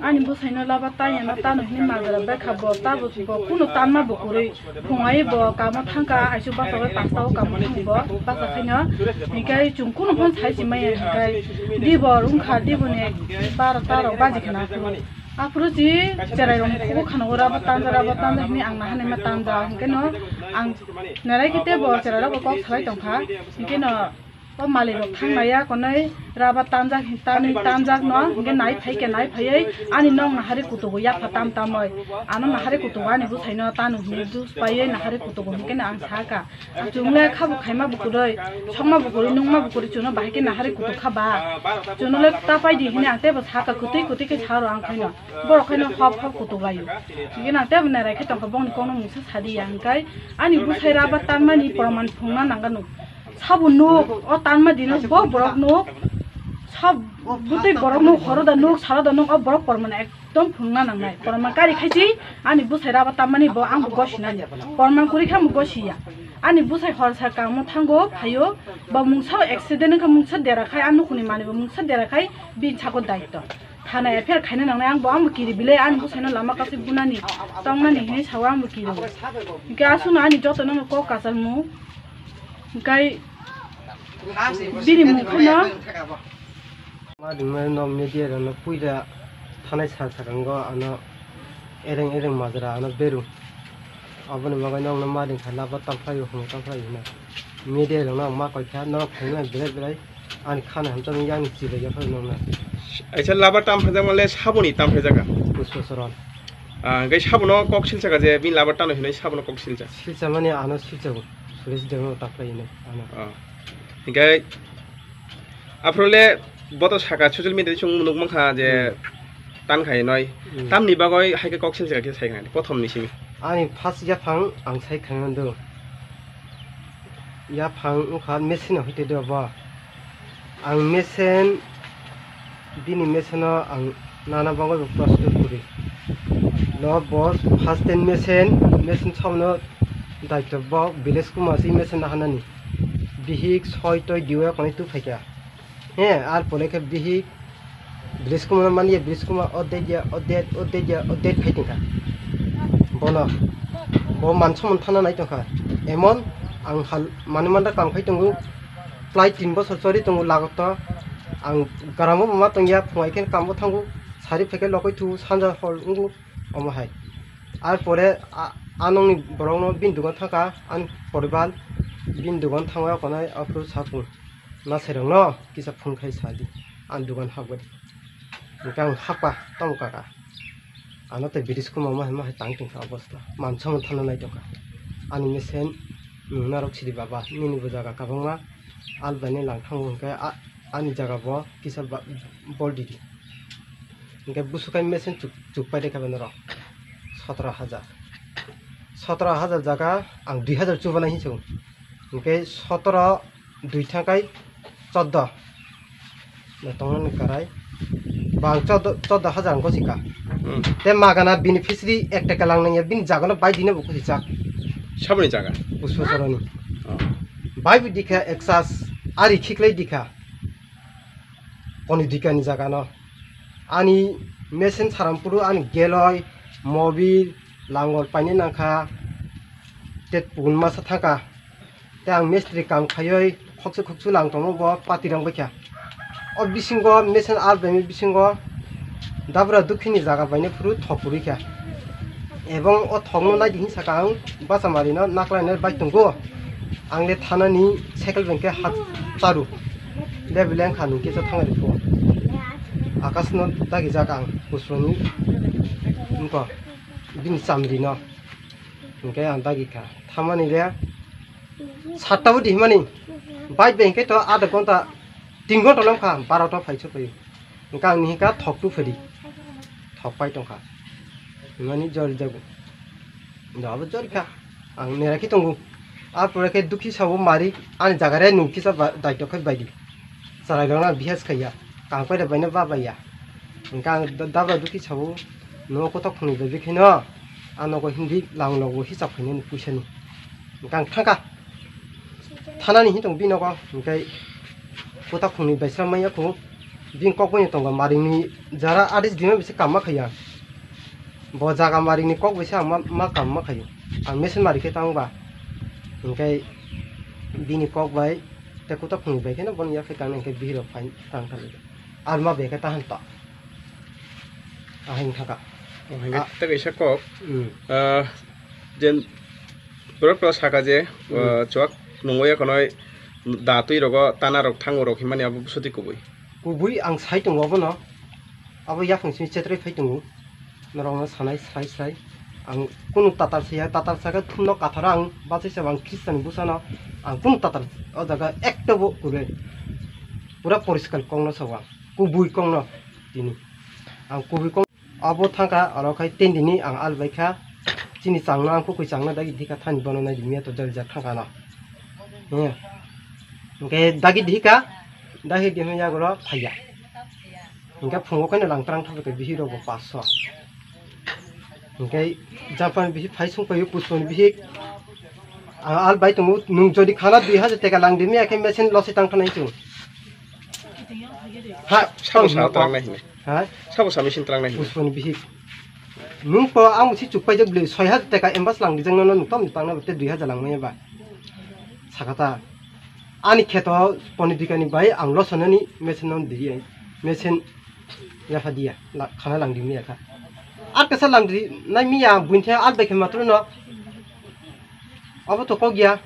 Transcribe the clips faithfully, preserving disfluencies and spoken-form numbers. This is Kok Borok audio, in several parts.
Ani bwsaino laba tanya no tano hini majra bekha bo tabo bo kuno tanma bo kwrwi phungai bo kamo thangka aisu basa bai pasta o kamo thang bo basa khaino hikai chung kuno phon sai si maya hikai di bo rungkha di bo ne bar taro baji khana phuru aphuru si cherai rong kubo khano raba tanja raba tanja hini ang nahani ma tanja hinkeno ang nerai khe tebo cherai rok kok salai tongkha hinkeno O malik rok thang nai ya konai raba tanjak hin tanwi tanjak no hinkhe nai phai khe nai phaiwi ani nok nahari kutugo yapha tam tamwi ano nahari kutugo ani bwsai no tanu hinwi dus paiwi nahari kutugo hinkhe no ang saka. Chwng le khabo khaima bo kwrwi sokma bo kwrwi nungma bo kwrwi chwngno bahai khe nahari kutuk kha ba chwngno le ta pai di hinwi ang teibo saka kwtwi kwtwi khe sa rw ang khaino borok khaino hop hop kutuk lai o hinkhe no ang teibo nerai khe tongkha bongni kokno mungsa sadi ya hinkhe ani bwsai raba tanmani proman phungna nangano. Sabo nuk, o tanma dino bo borok nuk. Sab butui borok nuk, horo da nuk, salo da nuk, o borok pormana ekdom phunukna nangnai. Porma kari khaisi ani bwsai raba tammani bo ang bo gosi nani. Porma kuri kha ang bo gosi ya. Ani bwsai hor sa kamo thango phaio, ba mungsa accident wngkha mungsa dera khai, ang nukhuni manwi bo mungsa dera khai bini sako daitto. Thana F I R khaina nangnai ang bo, ang bo kiri bile ani bwsaino lama kasi bunani, tongnani hinwi sao ang bo kiri. Hingke aswkno ani jotono kok kasalmu. Hingkai bini mung phano. Ma dingma no media rok no puida thanai sal sakango ano ereng ereng majra ano beru. Aboni bagwi no ma ding kha laba tam phlai hum tam phlai hino. Media rok no ma koi kha no khaina belai belai ani khana hamcham yang chibai ya phai no na. Aisa laba tam phlai male saboni tam phlai jaga. Puspo soron. Ah, gai sabono kok silsaka je bini laba tano hinoi sabono kok silsa. Silsa mani ano silsa bo. Suresh Debbarma taklai hinoi ano. Ah. Hingke aphuru le boto saka social media song nuk mankha je tan khai noi. Hmm. Tamni bagoi haike kok silsaka khe sai khani prothom ni simi. Ani first yaphang ang sai khani do. Yaphang wngkha machine hoite do bo. Ang mesen, bini meseno ang nana bagwi bo prostut kwrwi. No bo first time mesen, mesen somno daityo bo village kuma si mesen nahanani. Bihik soi toi diwa konwi tu phaikha. He, ar pore khe bihik village kuma mani village kuma o date ya, o date, o date ya, o date phai tongkha. Bono, bo mansa mon thana nai tongkha. Emon ang hal mani manda kam khai tongo. Plai tin bosor chori tongo lagoto. Ang garamo bo ma tongya, phungai khe kambo thango. Sari pheke lokoi thu sanja hol ungu omo hai. Ar pore a, anongni borokno bini dogan thangka, ani poribar bini dogan thango konai aphuru sakung. Na serongno kisa phone khai sadi. Ang dogan habgadi. Hingke ang hakpa tamo kaka. Ano tei bridge kuma ma hai ma hai tang tongkha obosta. Mansa mo thana nai tongkha. Ani mesen nung narok sidi baba. Nini bo jaga kabangma. Al bai ni lang thango hingke a, ani jaga bo kisa ba, bol didi. Hingke busukai mesen chuk, chuk pai de kha norok. Sotoro hajar. Sotoro hajar jaga ang dui hajar chuba nai hinwi sago. Hingke sotoro dui thangkai choddo. Na tongnani karai. Bang choddo, choddo hajar ang gosi ka. Hmm. Te magana bini fisri ek taka lang nangya, bini jagano bai dino bo kusi chak. Saboni jaga? Busu soroni. Oh. Bai bi dikha eksas, ari khiklai dikha. Koni dikani jagano. Ani mesen sarampuru ani geloi, mobil, langol paine nangkha. Te pun masa thangka. Te ang mistri kam khaioi khoksu khoksu lang tongmo bo pati rang baikha. O bisingo mesen al bai bisingo dabra dukhini jaga baine phuru thok kwrwi kha. Ebong o thokno nai di hinwi saka ang basa mari no naklai nai bai tongo. Ang le thanani cycle bai khe ha charu. Level ang kha nung kisa thangri pho. Akas no dagi jak ang kusuni. Nungko bini chamri no. Hingke ang dagi kha. Thamani le satta bo di himani. Bike bai hingke to adha ghonta, tin ghonta lom kha, barota phai se phai. Hingke ang ni hingka thok tu phedi. Thok pai tongkha. Himani jori jago. Da abo jori kha. Ang nera khe tongo. A pore khe dukhi sabo mari ani jaga re nung kisa ba, daito khai bai di. Charai rok na bihas khaiya. Kang pai da bai no ba bai ya. Hingke ang da-, dabra dukhi sabo. No kotok phunui bai bikhi no. Ano ko hindi lang logo hisab khainani puisa ni. Hingke ang thangka. Thanani hintong binogo. Hingke kotok phunui bai sram manya khu. Bini kok bai tongo, maringni jara adis dima bisi kamma khaiya. Bo jaga maringni kok bai se ang ma, ma kamma khaio. Ang mesen mari khe tang ba. Hinkhe bini kok bai tei kutok phungni bai kheno boni yak khe tang hinkhe bihirok phai tang thang. Alma bai khe tahan ta. Ahing thaka. Oh, hinkhe Ah. Tei kaisa kok. Hmm. Ah, jen borok to saka je, Hmm. ah, chuak nungwi khonoi da twi rogo tana rok thango rok himani abo bwswtwi kubui. Kubui ang sai tongo abono. Abo yaphang simi chetrwi phai tongo. Norokno sanai srai srai. Ang kunu tatal saya, tatal saka thumno katharo ang bachai sabo ang Khristian bwsano ang kunu tatal o jaga ekta bo kwrwi. Pura poriskar kokno sabo ang. Kubui kokno tini. Ang kubui kok abo thangkha oro khai tendini ang al baikha. Chini changno ang kukui changno dagi dika thani bono nai di miya to jari jak thangkha no. Hmm. Hinkhe dagi dika, dagi di hwnwi yagolo phaiya. Hinkhe phungo khaino lang trang thangkha bihirok bo paso. Hinkhe japan bihik phai sung paio Pusponi bihik. Ang al bai tongo, nung jodi khana dui hajar teka lang di miya khe mesen losi tang thanai chwng. Ha, Sabo sa tang tang na hini. Ha? Sabo sa machine tang na hini. Pusponi bihik. Nung po ang si chuk paijak bli soi hajar teka embas lang dijak no nung tom tang na te dui hajar lang maya ba. Sakata. Ani kheto poni dikani bai ang losanani mesen non di. Mesen ya pha dia. La khana lang di miya kha. Ar kasa lang di nai miya buin the al bai khe matro no. Abo to kok ya.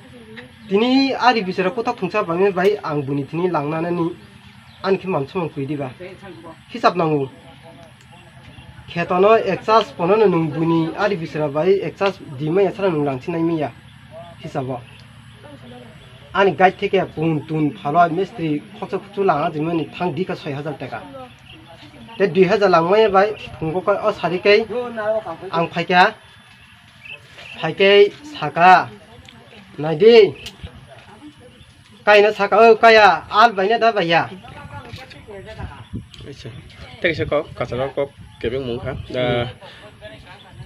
Tini ari bisero kothok thungsa bangni bai ang buni tini langnanani ani khe mansamung kwi diba. Hisab nango. Khetono ekchas ponono nung buni ari bisero bai ekchas di maya sara nung langchi nai miya. Hisabo. Ani guide theke pun tun phalo mistri khoksa khuchu langa jimani thang dika soi hajar teka. Te dui hajar langmaya bai phungo kai o sari kai ang phaikha. Phaikhe saka, naidi, kaina saka, o kaya, al baina da baiya. Acha, tei kaisa kok, kachar kok, kebeng mung kha. Da,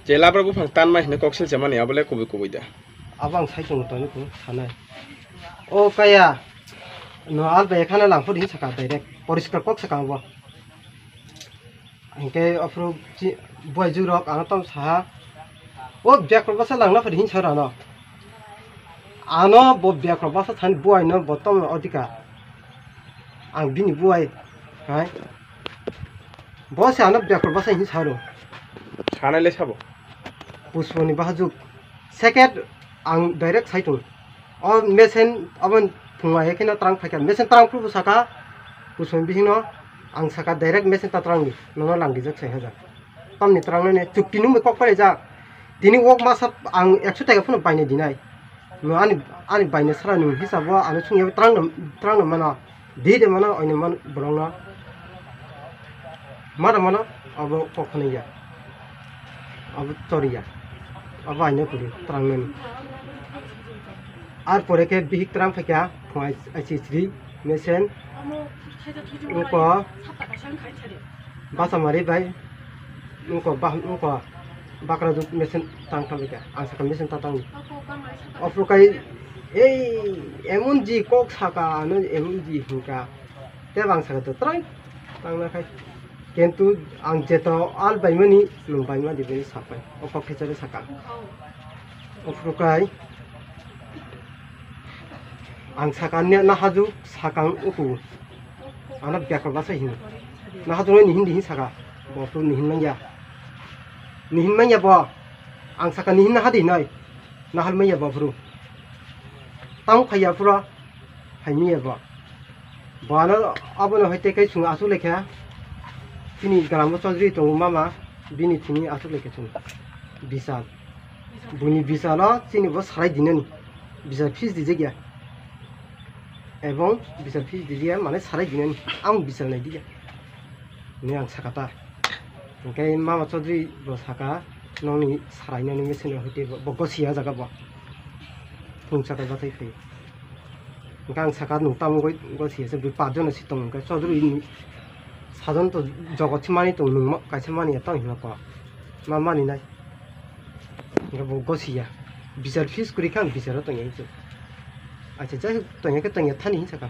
je labra buphang tan mai hino kok sil chamani, abole kubui kubui da. Abo ang sai tongo toni ko sanai. O kaya, no al bai khana langpho din saka direct, poriskar kok saka abo. Hinkhe ophuru chi-, buai jurok ano tamo saha. O biakrok basa langna phadi hinsa rano. Ano bo biakrok basa thani buai no bo tamo odika. Ang bini buai. Hai. Bo se ano biakrok basa hinsa ro. Sanai le sabo. Pusponi bahajuk. Second ang direct saitung. O mesen abo phunga hai kheno trang phaikha. Mesen trang phuru saka, kusum bihino ang saka direct mesen ta trang di, nono lang dijak soi hajar. Tamni trang nani chukti nungbai kok pare jak. Tini wok masa ang ekso taka phano bainai dinai. No ani, ani bainai sara nung hisabo ano sungya trang no, trang no mano. Di de mano, oini man, borok no. Mano mano, abo kok khwnai ya. Abo chori ya. Abo aino kuri, trang nani. Ar pore khe bihik trang phaikha, phung ai, ai sisri, mesen, uko, basa mari bai, uko, bah, uko, bakra juk mesen tang tang kha, ang saka mesen ta tang. Ophru kai, ei, emon ji kok saka, ano emon ji hinka. Tei bang saka to trai tang na khai. Kintu ang jeto al baimani, nung baima di bini sapai. O kok khe chari saka. Ophru kai. Ang saka ne na haju sakang uku. Ano biakrok basa hino. Na haju ni hindi hin saka. Bo tu ni hin manya. Ni hin manya bo. Ang saka ni hin na hadi noi. Na hal manya bo phru. Tang khaya phura. Hai manya bo. Bo ano abono hai te kai sung asuk lekha. Tini gramo chaudhuri tongo mama. Bini tini asuk lekha sung. Bisal. Buini bisalo chini bo sarai dinani. Bisal fees dijak ya. Ebong bisal fees dijak ya, mane sarai dinani. Ang bisal nai diya. Ni ang sakata. Hingke mama chaudhuri bo saka, nongni sarai nani mesen hoite bo, bo gosi ya jaga bo. Phung saka batai phai. Hingke ang saka nung tamo goi gosi ya, se bui pajon si tong hingke chaudhuri ni sajon to jogot si mani tong nung ma, kaisa mani ya tong hingke ko. Ma mani nai. Hingke bo gosi ya. Bisal fees kuri kha ang bisalo tong ya hingke. Acha, jai hok tong ya khe tong ya thani hingke saka.